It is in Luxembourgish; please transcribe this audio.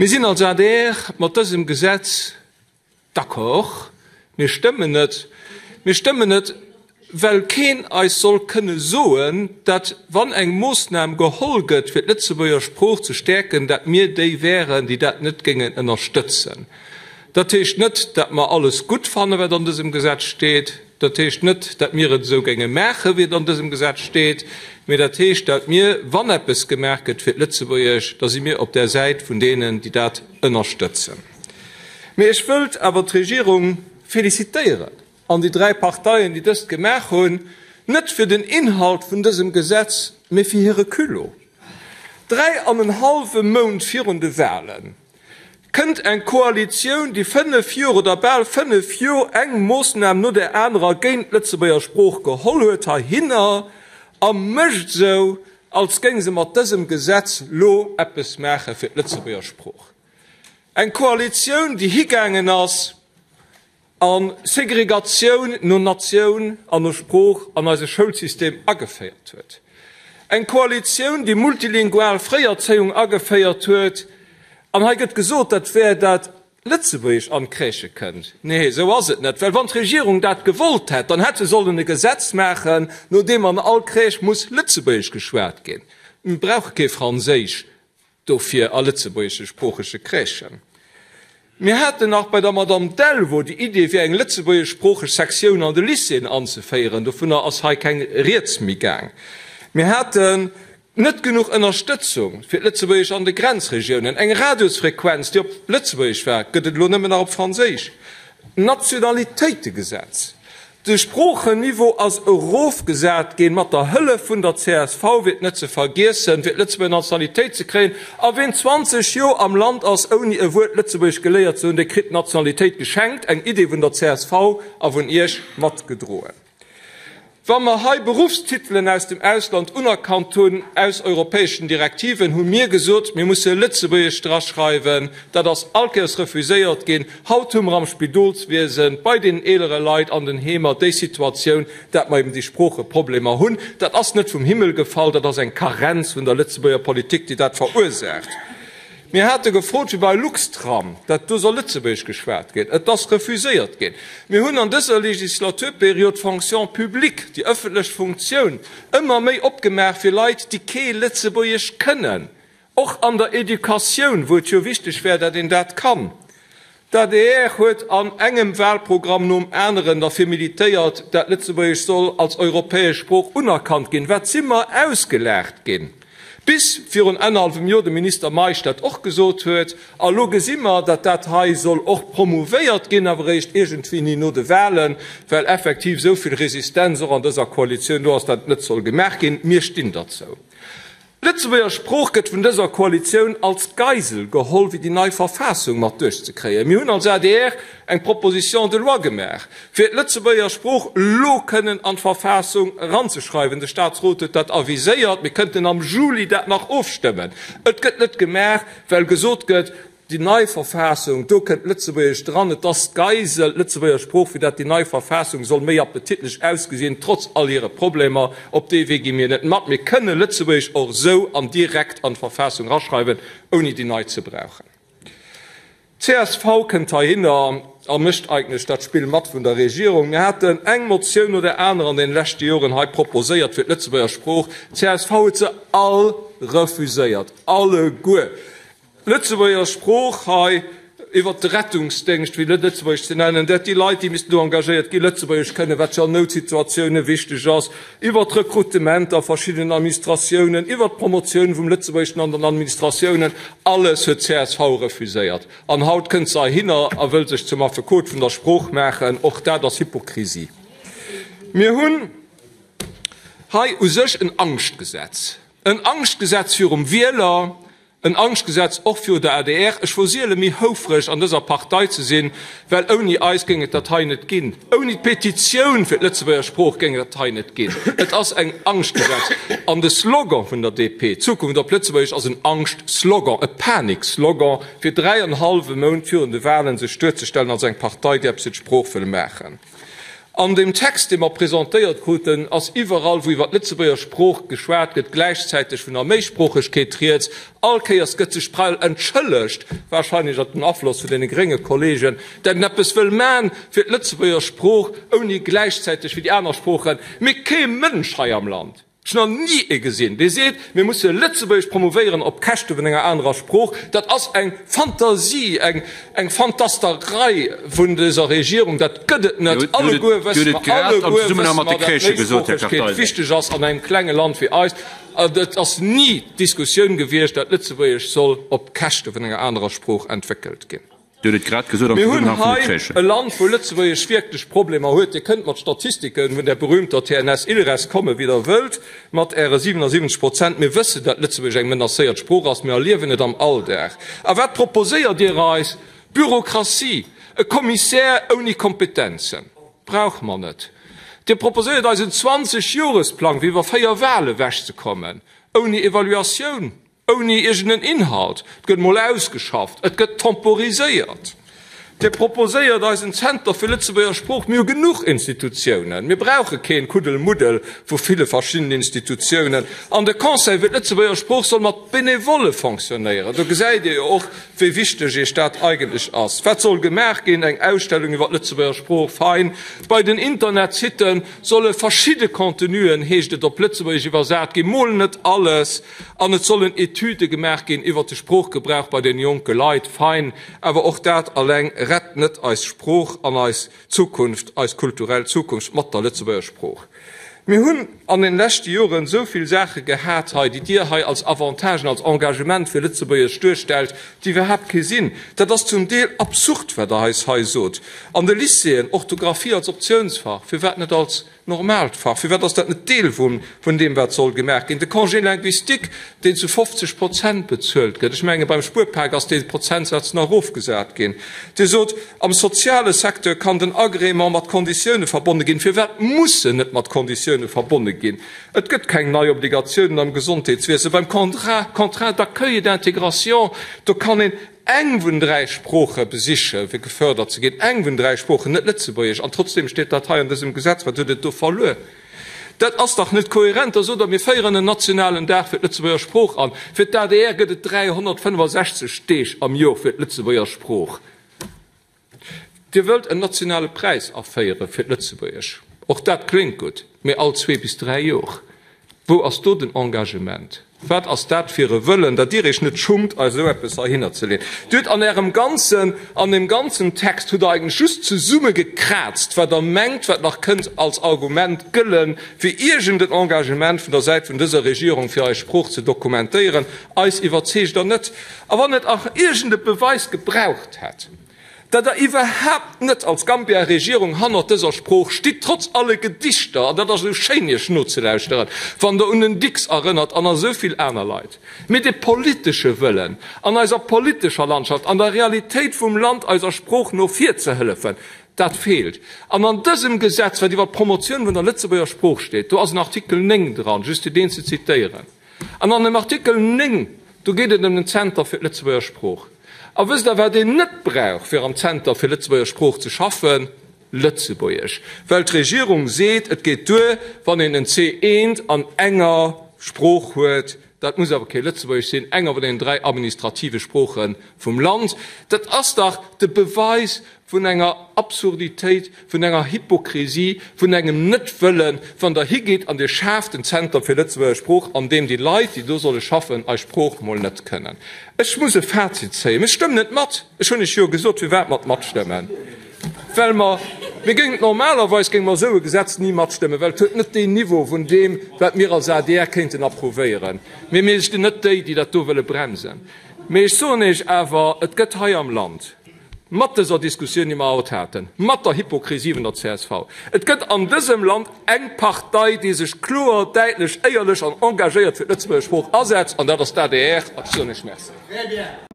Mir sinn als adr mat dësem Gesetz d'accord. Mir stëmmen et. Mir stëmmen et, well keen eis soll kënne soen, dat wann eng Moossnam geholl gëtt, fir d'Lëtzebuerger Sprooch ze stäerken, dat mir déi wären, déi dat net géingen ënnerstëtzen. Dat heescht net, dat mer alles gutt fannen, wat an dësem Gesetz steet. Dat heescht net, dat mir et esou géinge maachen, wéi et an dësem Gesetz steet, mee dat heescht, dat mir, wann eppes gemaach gëtt fir d'Lëtzebuergesch, da si mir op där Säit vun deenen, déi dat ënnerstëtzen. Mee ech wëllt awer d'Regierung félicitéieren an déi dräi Parteien, déi dëst gemaach hunn, net fir den Inhalt vun dësem Gesetz, mee fir hire Culot. Dräi an en hallwe Mount virun de Wahlen kënnt eng Koalitioun, déi fënnef Jor oder bal fënnef Jor eng Moossnam no där anerer géint d'Lëtzebuerger Sprooch geholl huet, heihinner a mécht esou, als géing se mat dësem Gesetz lo eppes maache fir d'Lëtzebuerger Sprooch. Eng Koalitioun, déi higaangen ass a Segregatioun no Natioun an no Sprooch an eise Schoulsystem ageféiert huet. Eng Koalitioun, déi multilingual Fréierzéiung ageféiert huet. An hei gëtt gesot, dat wär dat Lëtzebuergesch an d'Crèchë kënnt. Nee, esou ass et net, well wann d'Regierung dat gewollt hätt, dann hätt se sollen e Gesetz maachen, no deem an all Crèche muss Lëtzebuergesch geschwat ginn. Mir brauche kee Franséisch dofir a lëtzebuergeschsproochege Crèchen. Mir haten nach bei der Madame Delvaux déi Idee fir eng lëtzebuergeschsproocheg Sektioun an de Lycéeën anzeféieren. Dovunner ass hei keng Rieds méi gaang. Mir haten net genuch Ënnerstëtzung fir d'Lëtzebuergesch an de Grenzregiounen. Eng Radiosfrequenz, déi op Lëtzebuergesch war, gëtt et elo nëmmen nach op Franséisch. Nationalitéitegesetz, De Sproochenniveau ass erofgesat ginn, mat der Hëllef vun der csv, fir et net ze vergiessen, fir d'Lëtzebuerger Nationalitéit ze kréien. A ween 20 Joer am Land ass, ouni e Wuert Lëtzebuergesch geléiert ze hunn, dee kritt d'Nationalitéit geschenkt. Eng Idee vun der csv a vun Iech matgedroen. Wa mer hei Beruffstitelen aus dem Ausland unerkannt hunn, aus europäeschen Direktiven, hu mir gesot, mir musse Lëtzebuergesch draschreiwen. Dat ass all Kéiers refuséiert ginn. Haut hu mer am Spidolswiesen, bei deenen eelere Leit an den Heemer déi Situatioun, dat mer eben déi Sproocheproblemer hunn. Dat ass net vum Himmel gefall, dat ass eng Karenz vun der Lëtzebuerger Politik, déi dat verursaacht. Mir hate gefrot, wéi bei Luxtram, dat do soll Lëtzebuergesch geschwat ginn. Et ass refuséiert ginn. Mir hunn an dëser Legislaturperiod d'Fonction publique, déi ëffentlech Funktioun, ëmmer méi opgemaach fir Leit, déi kee Lëtzebuergesch kënnen, och an der Educatioun, wou et jo wichteg wär, dat een dat kann. D'adr huet an engem Wahlprogramm nom aneren derfir militéiert, dat Lëtzebuergesch soll als europäesch Sprooch unerkannt ginn. Wat si mer ausgelaacht ginn, bis virun annerhallwem Joer de Minister Meisch dat och gesot huet. A lo gesi mer, dat dat hei soll och promouvéiert ginn, awer eréischt iergendwéini no de Wahlen, well effektiv esou vill Resistenz och an dëser Koalitioun do ass, dat et net soll gemaach ginn. Mir stinn derzou. D'Lëtzebuerger Sprooch gëtt vun dëser Koalitioun als Geisel geholl, fir déi nei Verfassung mat duerchzekréien. Mir hunn als adr eng Proposition de loi gemaach, fir d'Lëtzebuerger Sprooch elo kënnen an d'Verfassung eranzeschreiwen. De Statsrot huet dat aviséiert. Mir kënnten am Juli dat nach ofstëmmen. Et gëtt net gemaach, well gesot gëtt, Déi nei Verfassung, do kënnt Lëtzebuergesch dran. Et ass d'Geisel, d'Lëtzebuerger Sprooch, fir dat déi nei Verfassung soll méi appetitlech ausgesinn, trotz all hire Problemer. Op dee Wee gi mir net mat. Mir kënne Lëtzebuergesch och esou an direkt an d'Verfassung raschreiwen, ouni déi nei ze brauchen. Csv kënnt heihinner a mécht eigentlech dat Spill mat vun der Regierung. Mir haten eng Motioun no der anerer an deene leschte Joren hei proposéiert fir d'Lëtzebuerger Sprooch. Csv huet se all refuséiert, alleguer. D'Lëtzebuerger Sprooch hei iwwert de Rettungsdéngscht, wéi Lëtzebuergesch ze nennen, dat déi Leit, déi missten do engagéiert ginn, Lëtzebuergesch kënnen, wat jo an Noutsituatioune wichteg ass, iwwert d'Rekrutement a verschiddenen Administratiounen, iwwert d'Promotioun vum Lëtzebuergeschen an den Administratiounen, alles huet csv refuséiert. An haut kënnt se heihinner a wëll sech zum Affekot vun der Sprooch maachen. Och dat ass Hypokrisie. Mir hunn hei u sech en Angschtgesetz, en Angschtgesetz virum Wieler, En Angschtgesetz och viru der adr. Ech wor siele méi houfreg an dëser Partei ze sinn, well ouni eis géing et dat hei net ginn. Ouni d'Petitioun fir d'Lëtzebuerger Sprooch géing et dat hei net ginn. Et ass eng Angschtgesetz. An de Slogan vun der DP, Zukunft op Lëtzebuergesch, ass en Angscht-Slogan, e Panik-Slogan, fir 3 an hallwe Mount virun de Wahlen sech duerzestellen als eng Partei, déi eppes fir d'Sprooch wëll maachen. An deem Text, dee mer presentéiert kruten, ass iwwerall, wou iwwer d'Lëtzebuerger Sprooch geschwat gëtt, gläichzäiteg vun der Méisproochegkeet rieds. All Kéiers gëtt sech bal entschëllegt, wahrscheinlech ënner dem Afloss vun deene grénge Kollegen, dat een eppes wëll man fir d'Lëtzebuerger Sprooch, ouni gläichzäiteg fir déi aner Sproochen. Mee kee Mënsch hei am Land Ech hunn nach ni ee gesinn, dee seet, mir musse Lëtzebuergesch promouvéieren op Käschte vun enger anerer Sprooch. Dat ass eng Fantasie, eng Fantasterei vun dëser Regierung. Dat gëtt et net. Alleguer wësse mer, alleguer wësse mer, datt d'Méisproochegkeet wichteg ass an engem klenge Land wéi eist. An et ass ni d'Diskussioun gewiescht, datt Lëtzebuergesch soll op Käschte vun enger anerer Sprooch entwéckelt ginn. Dir hutt et grad gesot am Mir hunn Zesummenhang vun de hei Crèchen. e Land, wou Lëtzebuergesch wierklech Problemer huet. Dir kënnt mat Statistike vun där berühmter TNS-ILReS komme wéi Der wëllt, mat Äre 77 Prozent. Mir wëssen, datt Lëtzebuergesch eng menacéiert Sprooch ass. Mir erliewen et am Alldag. A wat proposéiert Dir eis? Bürokratie, e Kommissär ouni Kompetenzen. Brauche mer net. Dir proposéiert eis en 20-Joresplang, fir iwwer 4 Wale wechzekommen, ouni Evaluatioun. Ouni iergend en Inhalt. Et gëtt mol ausgeschafft, et gëtt temporiséiert. Dir proposéiert eis en Zenter fir Lëtzebuerger Sprooch. Mir hu genuch Institutiounen. Mir brauche keen Kuddelmuddel vu ville verschiddenen Institutiounen. An de Conseil fir d'Lëtzebuerger Sprooch soll mat Benevolle fonctionnéieren. Do gesäit Dir jo och, wéi wichteg Iech dat eigentlech ass. Wat soll gemaach ginn? Eng Ausstellung iwwer d'Lëtzebuerger Sprooch, fein. Bei den Internetsitten solle verschidde Contenuen, heescht et, op Lëtzebuergesch iwwersat ginn, mol net alles. An et sollen Etüde gemaach ginn iwwert de Sproochgebrauch bei den jonke Leit. Fein, awer och dat alleng rett net eis Sprooch an eis Zukunft, eis kulturell Zukunft mat der Lëtzebuerger Sprooch. Mir hunn an den leschte Joren esou vill Saache gehat hei, déi Dir hei als Avantagen, als Engagement fir Lëtzebuergesch duerstellt, déi iwwerhaapt kee sinn. Dat ass zum Deel absurd, wat Der eis hei sot. An de Lycéeën, Orthografie als Optiounsfach, firwat net als Normaalt Fach. Firwat ass dat net Deel vun deem, wat soll gemaach ginn? De Congé linguistique, deen zu 50 Prozent bezuelt gëtt, ech menge beim Spuerpak ass dee Prozentsaz nach erofgesat ginn. Dir sot, am soziale Secteur kann den Agrément mat Konditioune verbonne ginn. Firwat muss en net mat Konditioune verbonne ginn? Et gëtt keng nei Obligatiounen am Gesondheetswiese. Beim Contrat d'accueil et d'intégration, do kann een Eng vun 3 Sprooche besiche fir gefördert ze ginn, eng vun 3 Sproochen, net Lëtzebuergesch, an trotzdeem steet dat hei an dësem Gesetz. Wat huet et do verluer? Dat ass dach net kohärent. Da sot Der, mir féieren en nationalen Dag fir d'Lëtzebuerger Sprooch an. Fir d'ADR gëtt et 365 Deeg am Jor fir d'Lëtzebuerger Sprooch. Dir wëllt en nationale Präis aféiere fir d'Lëtzebuergesch. Och dat kléngt gutt, mee all zwee bis dräi Jor. Wou ass do den Engagement? Wat ass dat fir e Wëllen, datt Dir Iech net schummt, eis esou eppes heihinner ze leeën? Dir hutt an Ärem ganzen, an deem ganzen Text hutt Der eigentlech just zesummegekraazt, wat Der mengt, wat nach kënnt als Argument gëllen, fir iergend en Engagement vun der Säit vun dëser Regierung fir eis Sprooch ze dokumentéieren. Eis iwwerzeegt Der net. A wann et nach iergend e Beweis gebraucht hätt, datt Der iwwerhaapt net als Gambia-Regierung hannert dëser Sprooch stitt, trotz alle Gedichter, an dat ass esou schéin Iech nozelauschteren, wann Der un den Dicks erënnert an a sou vill aner Leit, mee de politesche Wëllen an eiser politescher Landschaft, an der Realitéit vum Land eiser Sprooch no vir ze hëllefen, dat feelt. An an dësem Gesetz, wat iwwer d'Promotioun vun der Lëtzebuerger Sprooch steet, do ass en Artikel 9 dran, just fir deen ze zitéieren, An an dem Artikel 9, do geet et ëm den Zenter fir d'Lëtzebuerger Sprooch. A wësst Der, wat een net brauch, fir am Zenter fir Lëtzebuerger Sprooch ze schaffen? Lëtzebuergesch. Well d'Regierung seet, et geet duer, wann een en C1 an enger Sprooch huet. Dat muss awer kee Lëtzebuergesch sinn, enger vun den dräi administrative Sprooche vum Land. Dat ass dach de Beweis vun enger Absurditéit, vun enger Hypokrisie, vun engem Net-Wëllen, wann Der higitt an Dir schaaft en Zenter fir Lëtzebuerger Sprooch, an deem déi Leit, déi do solle schaffen, eis Sprooch mol net kënnen. Ech muss e Fazit zéien, Mir stëmmen net mat. Ech hunn Iech jo gesot, firwat mer et matstëmmen, well mer, mir géingen et normalerweis géinge mer esou e Gesetz ni matstëmmen, well et huet net deen Niveau vun deem, wat mir als adr kéinten approuvéieren. Mee mir sinn net déi, déi dat do wëlle bremsen. Mee ech soen Iech awer, et gëtt hei am Land, Mat dëser Diskussioun, déi mer haut haten, mat der Hypokrisie vun der csv, et gëtt an dësem Land eng Partei, déi sech kloer, däitlech, éierlech an engagéiert fir d'Lëtzebuerger Sprooch asetzt, an dat ass d'ADR. Ech soen Iech Merci.